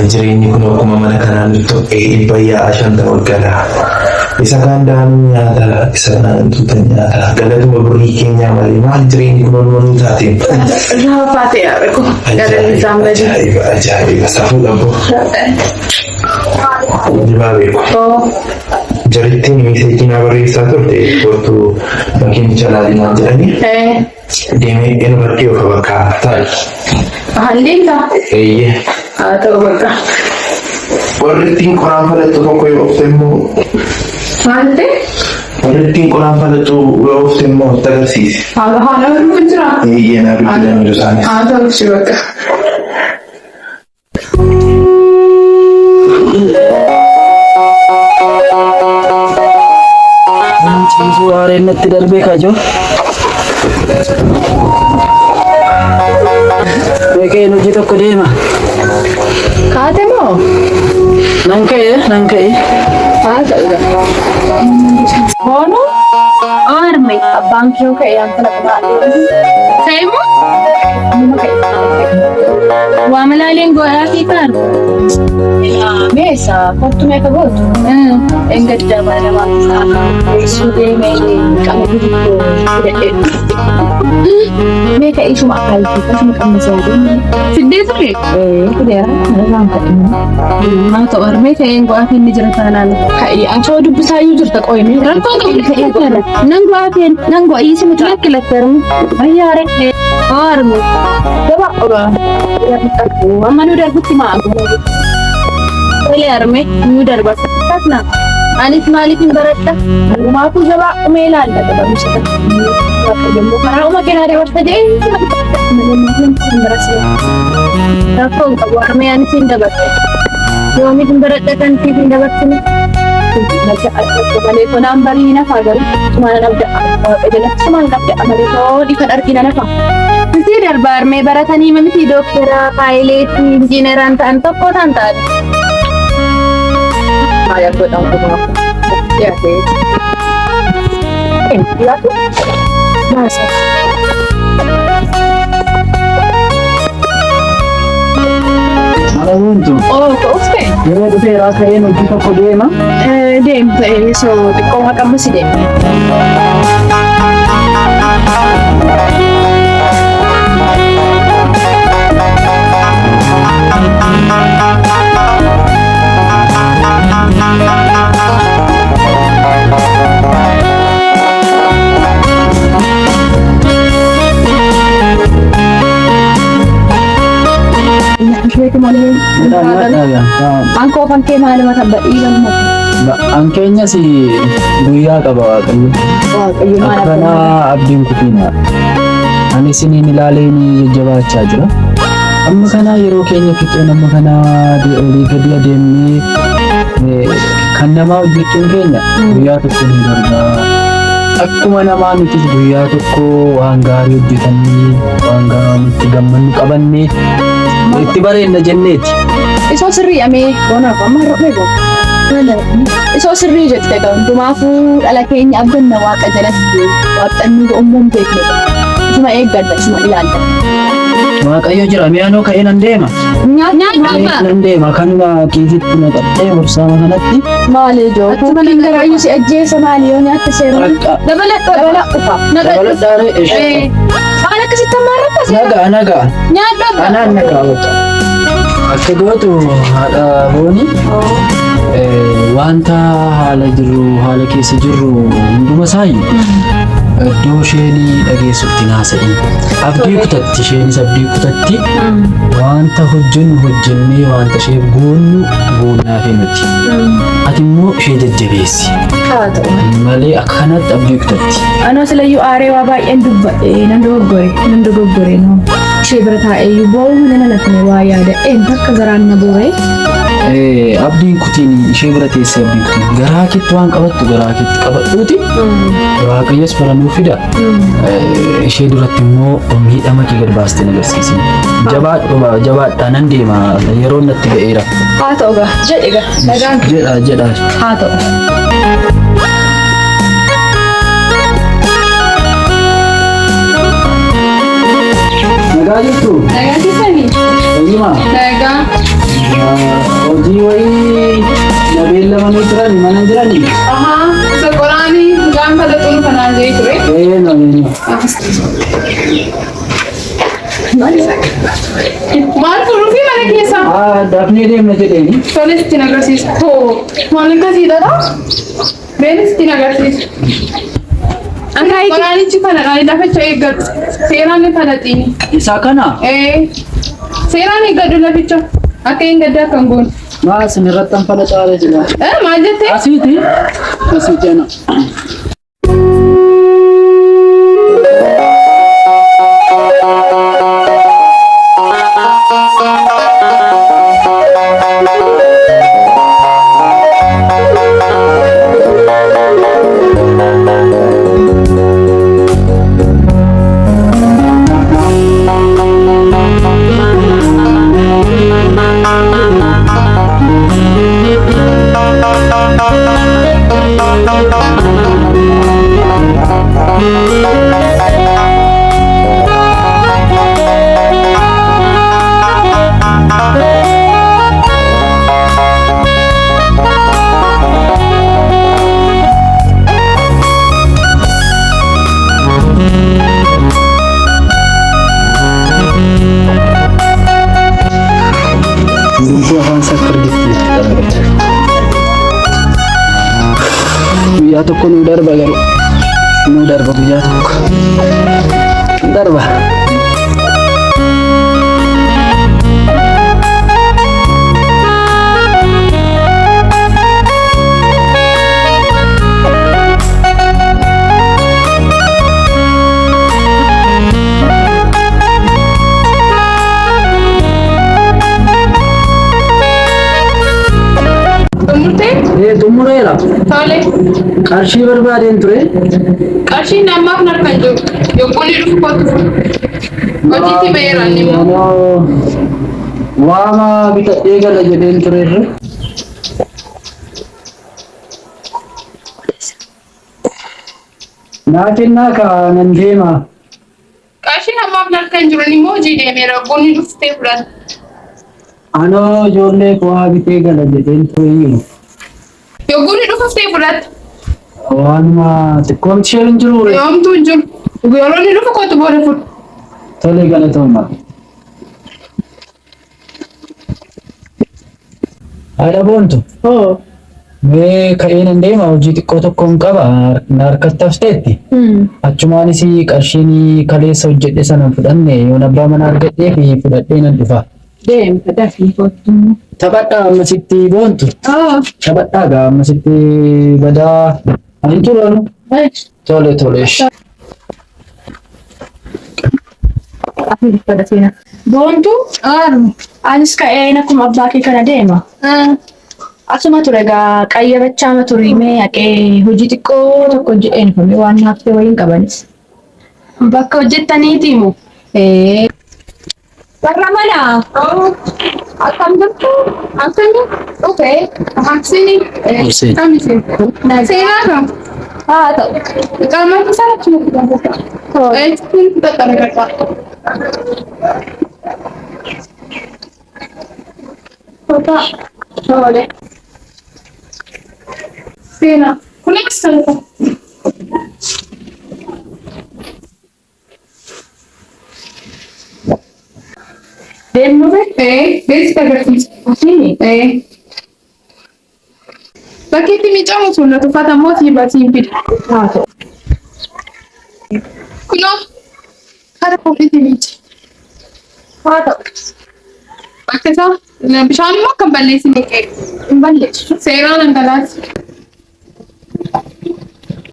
Maali jireenyi kun akkuma mana kanaa nutti ho'ee dhibba yaa'a 50 gala. Isa kaan daanuu nyaata, isa kaan tuuta nyaata. Galatuma birrii keenyaa malee maali jireenyi kun olma nuu taate. Raafaa ta'e haadha koo. Galanni isaan badii. Ajaa'iba ajaa'iba safuu dhabbo. Dibaabee ko. Jarittiin meeseejii naa barreessaa turte kottu makiinicha laalinaan jedhanii deemee enu bakkee ofa bakka taa'i. Ahaan deemtaa? Eeyyee. Haa ta'u bakka. Warri ittiin qoraan falaxu tokko yoo oofte immoo Maal ta'e? warri ittiin qoraan falaxu yoo oofte immoo itti agarsiisi. Haala haala dhufu jira. Eeyyee naa bilbilan jiru isaanis. Haa ta'u si bakka. Ciisuu haareen natti darbee kaajoo. Meeqeen hojii tokko deema. Kaate moo? Nan ka'e nan ka'e. Haa ta'u. Boonu? Arme. Abbaan kee yoo ka'e yaan kana quba. Ka'e moo? Nama ka'e. Waa malaaleen godhaa fi kaan. Meesa kottu meeqa gootu? Engadda mana namaa isaa deemee qamadii tokko fidadhee Mee ka'ee ishuma akaayii ishuma qammasee adeemu. Fiddee ture? Fideera kana irraan fadhimu. Haa ta'u armee ka'een go'aa fi inni jira taanaan. Ka'ee atoo dubbisaayyuu jirta qoyme. Rakkoo qabu ka'ee kana. Nan go'aa fi nan go'a dhiisi mucaa lakki lakki arme. Ayyaare. Haa arme. Gabaa ogaa. Amma nu darbutti maa Tole arme nu darba. Takna. Anis maaliif hin baradha? Dhumaafuu jabaa dhumee ilaalla barumsa kana. Yommuu karaa uma keenyaa dabarsa jedhee Rakkoo hin qabu armee anis hin dabarse. Yoomiif hin baradha kan siif hin dabarsine? Malee tonaan barii nafa garuu sumaan abda'a waaqa jala sumaan abda'a malee toon ifan argina nafa. Isii darba armee baratanii miti dooktara, paayileetii, injiinaraan ta'an tokko ta'an ta'an. Faaya godhan dhumaaf. Dhiyaatee. Baasa. Mala boontu. Oo ka'uuf ta'e. Yeroo dhufeeraa ka'een hojii tokko deema. Deemta soo xiqqoo haqamma si deema. Ankoo kan kee maaluma kan badhii gammadu. An keenyas guyyaa qaba Waaqayyo. Waaqayyo maal Akka kanaa abdiin kutina. Ani isiniin ilaalee ni jajjabaachaa jira. Amma kanaa yeroo keenya fixeen amma kanaa olii gadi adeemnee kan namaa hojjechuun keenya guyyaa tokko ni darba. Akkuma namaa nutis guyyaa tokko waan gaarii hojjetannee waan gaarii itti gammannu qabannee itti bareenna jenneeti. Isoo sirrii amee bonaaf amma har'oomee goona. Isoo sirrii jette egaa hundumaafuu dhala keenya abdanna waaqa jalatti waaqxannuu ga'ummoo hin beekne. Isuma eegganna isuma ilaalla. Waaqayyo jira mi'aanoo ka'ee nan deema. Nyaadhu Nan deema kanuma kiisitti naqadhee borsaama kanatti. Maali ijoo kuukiin garaayyuu si ajjeesa maali yoo nyaatte seera. Rakka. Dabaladhu. Dabala ufa. Dabaladhaaree ishee. Maal akkasitti ammaa rakkas? Nagaa nagaa. Nyaadhu abbaa. Anaan nagaa bakka. Akka gootu haadha booni wanta haala jirru haala keessa jirru hunduma isaayyuu iddoo isheen dhageessutti naasa'i. Abdii kutatti isheenis abdii kutatti wanta hojjennu hojjennee wanta ishee goonnu goonnaafi nuti. Ati immoo ishee jajjabeessi Haa ta'u. malee akka kanatti abdii kutatti. Anoo silayyuu aaree waa baay'een dubbadhe nan dogoggore nan dogoggore noo. Ishee bira taa'eeyyuu boo'uu nana lafne waa yaadadheen takka garaan na booree. Abdiin kutiin ishee bira teessee abdiin kutiin garaa keetti waan qabattu garaa keetti qabadhuuti. Waaqayyos bara nuu fida. Ishee duratti immoo miidhama kee gad baastee na agarsiisi. Jabaadhu jabaadhaa nan deema yeroo natti ga'eera. Haa ta'u gaa jedhe gaa nagaan Jedha jedha. haa ta'u. Nagaa jirtu? Nagaa keessanii? Fayyumaa? Nagaa. jedhani. Ahaa, isa qoraanii mucaan falaxuun kanaan jee ture. Ee no no. Maal fuudhuufi mana keessa? Ah, dafnee deemna jedheeni. Tole sittiin agarsiisa. Hoo, maal akkasiidha? Beenis sittiin agarsiisa. Qoraanichi kana dha laficha eeggadhu. Seeraan ni falaxiini. Isa kana Ee, seeraan eeggadhu laficha. Akka hin gaddaa kan goone. maa isin irratti an falaxaale jira. Eh, maal jettee? Asiiti. Asiiti ana. Hundumtuu afaan isaa akka argetti natti dhalate. Guyyaa tokko nuu darba garuu. Nuu darba guyyaa tokko. Darba. Xumurtee? Ee xumureera. Tole. Qarshii barbaadeen ture. Qarshiin ammaaf narka hin jiru. Yogguu inni dhufu kootu. Hojiitti ba'eera inni immoo. Anoo waama bitadhee gala jedheen ture irra. Naa kennaa kaa nan deema. Qarshiin ammaaf narka hin jiru inni immoo hojii deemeera. Yogguu inni dhuftee fudhata. Anoo ijoollee koo waa bitee gala jedheen ture. Yogguu inni dhufuftee fudhata. Waanuma xiqqoomti isheen hin jiru. Yoomtuu hin jiru. Yeroo inni dhufu kootu booda fudhu. Tole galatooma. Haadha boontu. Mee ka'ee nan deema hojii xiqqoo tokkoon qaba na harkatti hafteetti. Achumaanis qarshiin kaleessa hojjedhe sana hin fudhanne yoon abbaa mana argadhee fi fudhadhee nan dhufa. Deemta dafii kottu. Taphadhaa ammasitti boontu. Taphadhaa gaa ammasitti badaa hin turanu. Tole tole. Boontu anis ka'een akkuma abbaa kee kana deema. Asuma ture egaa qayyabachaa ture mee haqee hojii xiqqoo tokko hojjedheen dhufame waan naaf ta'e wayiin qabanis. Bakka hojjettaniiti moo? Ee. Warra mana akkam jirtu? Akkami? Dhufee. Sini. Obseen. Kami sin? Seenaa kam? Haa ta'u. Qaama isaa achuma fudhata. Kun fudhata gargaara. Tole. Seenaa. Kunis kan ta'u. Deemnu bee? Ee, beeksisa agarsiisa. Asii? Ee. Bakki itti miicamu sun uffata immoo sii basiin fida. Haa ta'u. Kunoo kara ofiitti miici. Haa ta'u. Bakka isaa bishaan immoo akka hin balleessine qeeqa. Hin balleessu. Seeraan dhangalaasi.